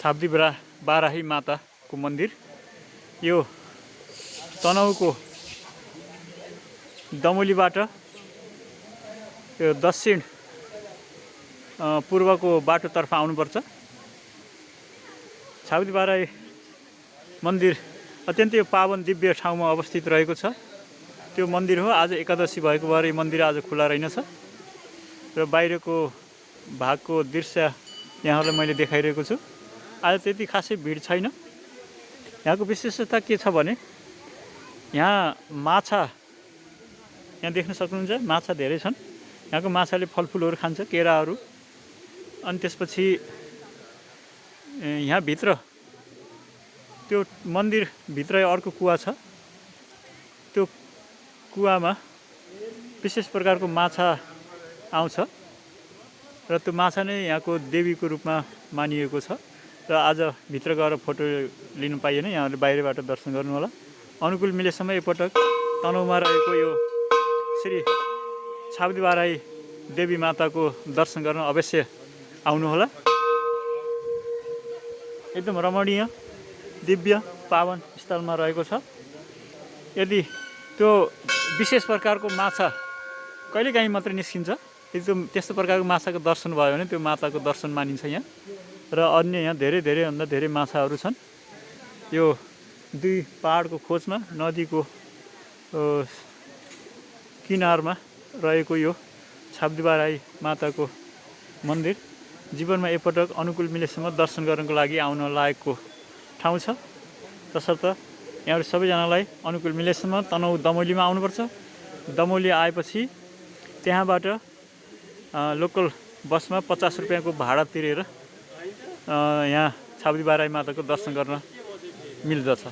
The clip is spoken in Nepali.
छाब्दी बाराही माताको मन्दिर। यो तनहुँको दमोलीबाट यो दक्षिण पूर्वको बाटोतर्फ आउनुपर्छ। छाब्दी बाराही मन्दिर अत्यन्तै पावन दिव्य ठाउँमा अवस्थित रहेको छ। त्यो मन्दिर हो। आज एकादशी भएको भएर यो मन्दिर आज खुला रहेनछ र बाहिरको भागको दृश्य यहाँहरूलाई मैले देखाइरहेको छु। आज त्यति खासै भिड छैन। यहाँको विशेषता के छ भने यहाँ माछा यहाँ देख्न सक्नुहुन्छ। माछा धेरै छन्। यहाँको माछाले फलफुलहरू खान्छ, केराहरू। अनि त्यसपछि यहाँभित्र त्यो मन्दिरभित्र अर्को कुवा छ। त्यो कुवामा विशेष प्रकारको माछा आउँछ र त्यो माछा नै यहाँको देवीको रूपमा मानिएको छ। र आज भित्र गएर फोटो लिनु पाइएन। यहाँहरूले बाहिरबाट दर्शन गर्नु होला। अनुकूल मिलेसम्म एकपटक तनहुँमा रहेको यो श्री छाब्दी बाराही देवी माताको दर्शन गर्न अवश्य आउनुहोला। एकदम रमणीय दिव्य पावन स्थलमा रहेको छ। यदि त्यो विशेष प्रकारको माछा कहिलेकाहीँ मात्रै निस्किन्छ। यदि त्यस्तो प्रकारको माछाको दर्शन भयो भने त्यो माताको दर्शन मानिन्छ यहाँ। र अन्य यहाँ धेरैभन्दा धेरै माछाहरू छन्। यो दुई पहाडको खोजमा नदीको किनारमा रहेको यो छाब्दी बाराही माताको मन्दिर जीवनमा एकपटक अनुकूल मिलेसम्म दर्शन गर्नको लागि आउन लायकको ठाउँ छ। तसर्थ यहाँहरू सबैजनालाई अनुकूल मिलेसम्म तनहुँ दमोलीमा आउनुपर्छ। दमोली आएपछि त्यहाँबाट लोकल बसमा 50 रुपियाँको भाडा तिरेर यहाँ छाब्दी बाराही माताको दर्शन गर्न मिल्दछ।